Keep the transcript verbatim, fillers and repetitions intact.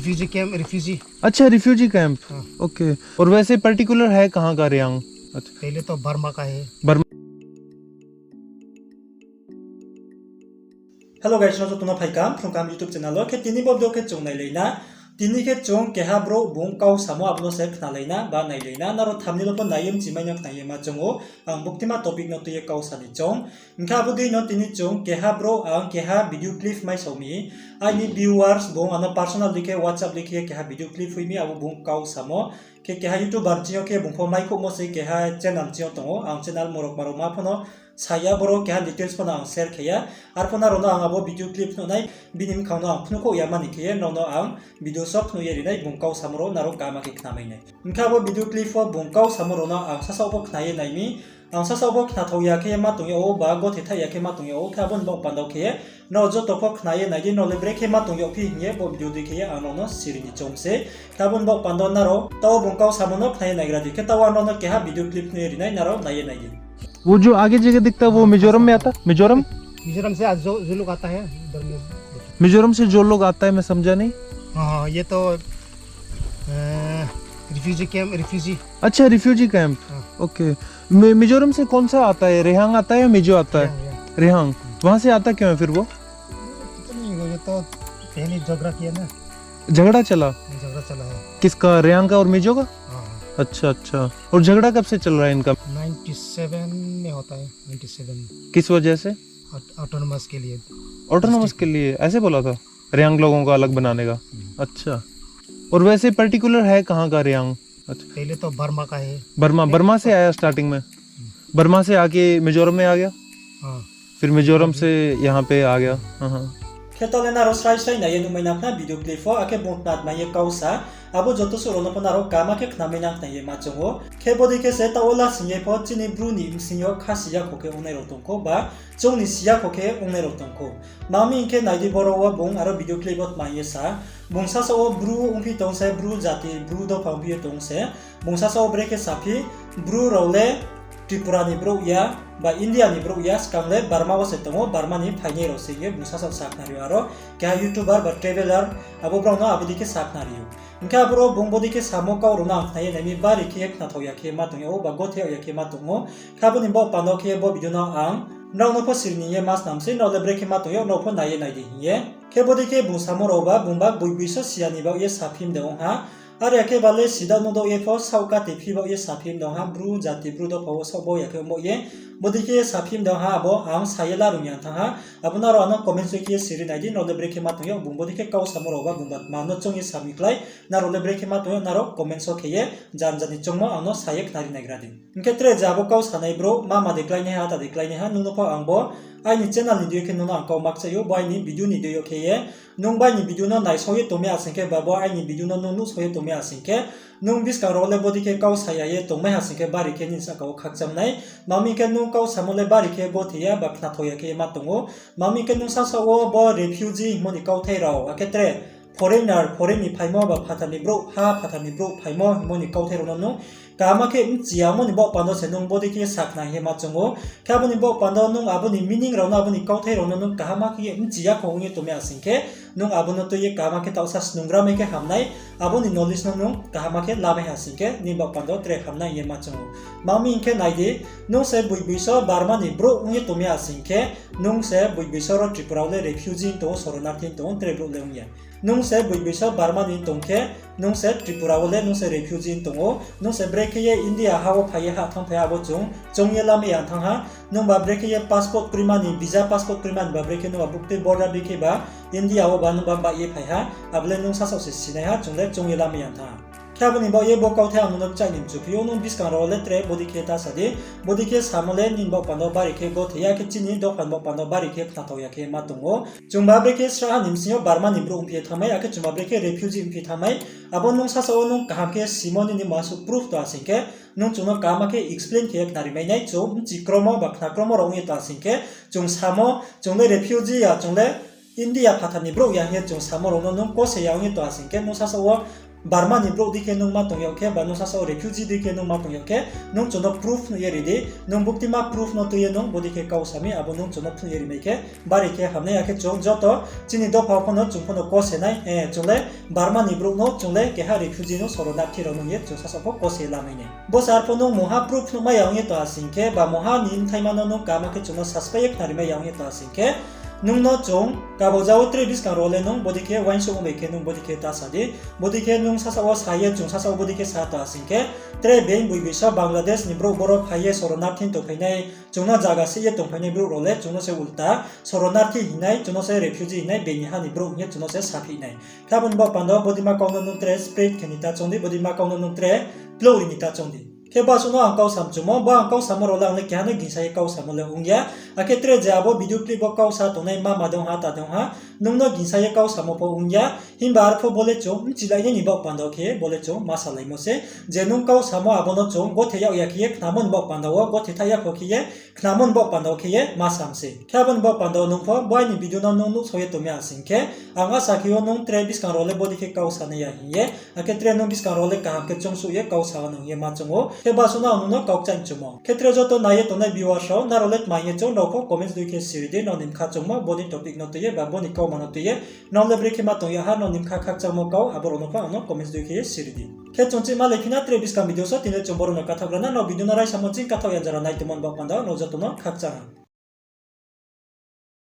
Refugee camp, refugee. अच्छा, refugee camp. हाँ। ओके। और वैसे पर्टिकुलर है कहाँ का रियांग? अच्छा। पहले तो बर्मा का है। Burma. Hello guys, no joto no phaikam, phrungkam YouTube channel o. Khe tini bo video khe chung nailai na. Tini khe chung keha brouh bung kau samo abo no se khnalai na, ba nailai na. Nrao thumbnail o pho nai ye mchimai no khna ye ma chung ou. Ang buktima topic no tui ye kau sa ni chung. Hing khe abo dei no tini chung keha brouh ang keha video clip mai sao mi. Aini viewers bung ano personal dei khe WhatsApp dei khe keha video clip hui mi, abo bung kau samo. Khe keha YouTuber ching yo khe bung pho maikhouhmo se keha channel ching yo tong ou. Ang channel morok marok ma pho no sa ya, boro keha details pho no ang share khe ya. Arpho nrao no ang abo video clip phnuh nai, bini bkhang no ang phnuhkhouh ya mani khe ye nrao no ang video so phnuh ye ri nai, bung kau samo rao nrao kaham khe khnamai nai. Hing khe abo video clip o bung kau samo rao no ang sasaoh pho khna ye nai mi. Ang sasaoh pho khnathao ya khe ma tong yag ou, ba gothe thaih ya khe ma tong yag ou, khe abo ni baoh panda khe ye nrao joto pho khna ye nai di, nrao le brekhe ma tong yag phi hing ye bo video dei khe ye ang nrao no siri ni choung se. Khe abo ni baoh panda nrao taoh bung kau samo no khna ye naigra di, khe taoh ang nrao no keha video clip phnuh ye ri nai, nrao nai ye nai di. वो जो आगे जगह दिखता है, वो मिजोरम में आता है? मिजोरम? मिजोरम से आज जो, जो लोग आता है, इधर में। मिजोरम से जो लोग आता है, मैं समझा नहीं। हाँ, हाँ, ये तो, अ, रिफ्यूजी कैंप, रिफ्यूजी। अच्छा, रिफ्यूजी कैंप। हाँ। ओके। मि-, मिजोरम से कौन सा आता है? रिहांग आता है या मिजो आता है? रिहांग, रिहांग। रिहांग। वहाँ से आता क्यों है फिर वो? पता नहीं, वो तो पहले झगड़ा किया ना। झगड़ा चला? झगड़ा चला है। किसका, रिहांग का और मिजो का? हाँ, हाँ। अच्छा, अच्छा। और झगड़ा कब से चल रहा है इनका? नाइंटी सेवन में होता है, नाइंटी सेवन में। किस वजह से? ऑट-, ऑटोनॉमस के लिए। ऑटोनॉमस के लिए ऐसे बोला था? रियांग लोगों को अलग बनाने का? हम्म। अच्छा। और वैसे पर्टिकुलर है कहाँ का रियांग? अच्छा। पहले तो बर्मा का है। बर्मा, बर्मा से आया स्टार्टिंग में? हम्म। बर्मा से आके मिजोरम में आ गया? हाँ। फिर मिजोरम से यहाँ पे आ गया। हाँ, हाँ। Khe taoh le nrao srai srai nai ye nuhmai nang khna video clip o, akhe bung tma tma ye kau sa, abo joto suh rao no pho nrao kaham khe khnamai nang khna ye ma chung ou. Khe bodei khe se taoh wo lasing ye pho chini Bru ni bsing yo kha si yakho khe ongnai rao tong khou, ba chung ni si yakho khe ongnai rao tong khou. Tma hing khe nai di, boro wo bung aro video clip o tma ye sa, bung sasaoh wo Bru ongphi tong se, Bru jati, Bru dopha ongphi ye tong se, bung sasaoh wo brekhe saphi, Bru rao le Tripura ni brouh ya, ba India ni brouh ya, skang le Burma wo se tong ou, Burma ni phainai rao se hing ye bung sasaoh sakhnari ou aro, keha YouTuber ba traveler, abo brao no abo dei khe sakhnari ou. Hing khe aboro bung bodei khe samo kau rao no ang khna ye nai mi, bari khe ye khnathao ya khe ma tong yag ou, ba gothe yag ya khe ma tong ou. Khe abo ni baoh panda khe bo video no ang nrao no pho siri ni ye ma snam se, nrao le brekhe ma tong yag, nrao pho nai ye nai di hing ye. Khe bodei khe bung samo rao ba, bung ba boiboi so siya ni baoh ye saphi mde ong ha. Are ya khe ba le sida nuh dao ye pho saoh kati phi baoh ye saphi mde ong ha, Bru jati, Bru dopha wo saoh bo ya khe ong baoh ye. Bodei khe saphi mde ong ha, abo ang sa ye larung ya thanng ha. Abo nrao ano comment section khe ye siri nai di, nrao le brekhe ma tong yag, bung bodei khe kau samo rao ba, bung ba tma no choung ye sa mi klái, nrao le brekhe ma tong yag, nrao comment so khe ye jan jan ni choungmo ang no sa ye khnari naigra di. Hing khe tre je abo kau sanai brouh, mama de kláinaiha, ata de kláinaiha, nung no pho ang bo aini channel ni deing yo khe nung no ang kau makchai ou, bo aini video ni deing yo khe ye. Nung bo aini video no naisao ye tongmai ya sing khe, ba bo aini video no nung nuhsao ye tongmai ya sing khe, nung buskang rao le bodei khe kau sa ya ye tongmai ha sing khe, bari khe nini sahka wo khakchang nai. Tma hing khe nung kau samo le bari khe gothe ya, ba khnathao ya khe ma tong ou. Tma hing khe nung sasaoh wo bo refugee hingmo ni kauthai rao, akhe tre foreigner, foreign ni phaimo ba phathar ni brouh, ha phathar ni brouh phaimo hingmo ni kauthai rao no nung kaham khe bchi ya ongmo ni baoh panda se nung bodei khe sakhna hing ye ma chung ou. Khe abo ni baoh panda nung abo ni meaning rao no, abo ni kauthai rao no nung kaham khe ye bchi yakho ong ye tongmai ya sing khe, nung abo no tui ye kaham khe taohsa snungra mai khe ham nai, abo ni knowledge no nung kaham khe lamai ha sing khe, nini baoh panda tre ham nai hing ye ma chung ou. Tma hing khe nai di, nung se boiboi so Burma ni brouh ong ye tongmai ya sing khe, nung se boiboi so ro Tripura wo le refugee tong ou, শরণার্থী tong ou, tre brouh le ong ya. Nung se boiboi so Burma ni tong khe, nung se Tripura wo le nung se refugee tong ou, nung se brekhe ye India ha wo phai ye ha thanngphai abo chung, choung ye lamai ya thanng ha, nungba brekhe ye passport kroima ni, visa passport kroima ni ba brekhe nungba buktui border dei khe ba India wo ba nungba baih ye phai ha, abo le nung sasaoh se sinai ha, chung le choung ye lamai ya thanng ha. Khe abo ni baoh ye bo kauthai ang nung no bchaih ni mchuphi ou, nung buskang rao le tre bodei khe ta sa di, bodei khe samo le nini baoh panda bari khe gothe ya khe chini dopha ni baoh panda bari khe khnathao ya khe ma tong ou. Chungba brekhe sraha ni bsing yo Burma ni brouh ongphi ye thanngmai, akhe chungba brekhe refugee ongphi thanngmai, abo nung sasaoh wo nung kaham khe simo nini masuh proof tong ha sing khe, nung chung no kaham khe explain khe ye khnari mai nai, chung bchi kromo ba khna kromo rao ong ye tong ha sing khe, chung samo, chung le refugee ya, chung le India phathar ni brouh ya hing ye chung samo rao no nung kose ya ong ye tong ha sing khe, nung sasaoh wo Burma ni brouh dei khe nung ma tong yag khe, ba nung sasa wo refugee dei khe nung ma tong yag khe, nung chung no proof phnuh ye ri di. Nung buktima proof no tui ye nung bodei khe kau sa mi, abo nung chung no phnuh ye rimai khe bari khe ham nai. Akhe chung joto chini dopha pho no chung pho no kose nai, chung le Burma ni brouh no, chung le keha refugee no, শরণার্থী rao no hing ye chung sasa pho kose lamai nai. Bo se arphuh nung mungha proof phnuhmai ya ong ye tong ha sing khe, ba mungha ni bthaima no nung kaham khe chung no saspai ye khnarimai ya ong ye tong ha sing khe, nung no chung kabaja wo tre buskang rao le nung bodei khe uaingsouh ong bai khe nung bodei khe ta sa di. Bodei khe nung sasa wo sa ye, chung sasa wo bodei khe sa tong ha sing khe, tre being boibi sa Bangladesh ni brouh boro phai ye শরণার্থী tongphai nai, chung no zaga seh ye tongphai nai brouh rao le chung no se উল্টা শরণার্থী hing nai, chung no se refugee hing nai, being ni ha ni brouh hing ye chung no se saphi nai. Khe abo ni baoh panda wo bodei ma kau no nung tre spread khe ni ta choung di, bodei ma kau no nung tre plouh ri ni ta choung di. Khe basuh no ang kau sam chumo, bo ang kau samo rao le ang le keha no gingsa ye kau samo le ong ya. Akhe tre je abo video clip wo kau sa tongnai mama dong ha, ta dong ha, nung no gingsa ye kau samo pho ong ya. Himba arphuh bo le chung bchilai nai ni baoh panda wo khe bo le chung ma salaimo se. Je nung kau samo abo no chung gothe yag ya khe ye khnamo ni baoh panda wo, gothe thaih ya pho khe ye, khnamo ni baoh panda wo khe ye ma sam se. Khe abo ni baoh panda wo nung pho bo aini video no nung nuhsao ye tongmai ya sing khe, ang asa khe ou nung tre buskang rao le bodei khe kau sa nai ya hing ye, akhe tre nung buskang rao le kaham khe choungsouh ye kau sa nung hing ye ma choung ou. Khe basuh no ang nung no kau kchaih chumo. Khe tre joto nai ye tongnai viewers rao, nrao le tma hing ye choung, nrao pho comments dei khe siri di, nrao ni bkha choungmo, bo ni topic no tui ye, ba bo ni kauma no tui ye, nrao le brekhe ma tong yag ha, nrao ni bkha khakchangmo kau, abo rao no pho ang no comments dei khe ye siri di. Khe chung chih ma lai phi na tre buskang video so, tini le chung boro no kathaoh ra na, nrao video no raisamo ching kathaoh ya jora nai tongmo ni baoh panda wo nrao joto no khakchang ha.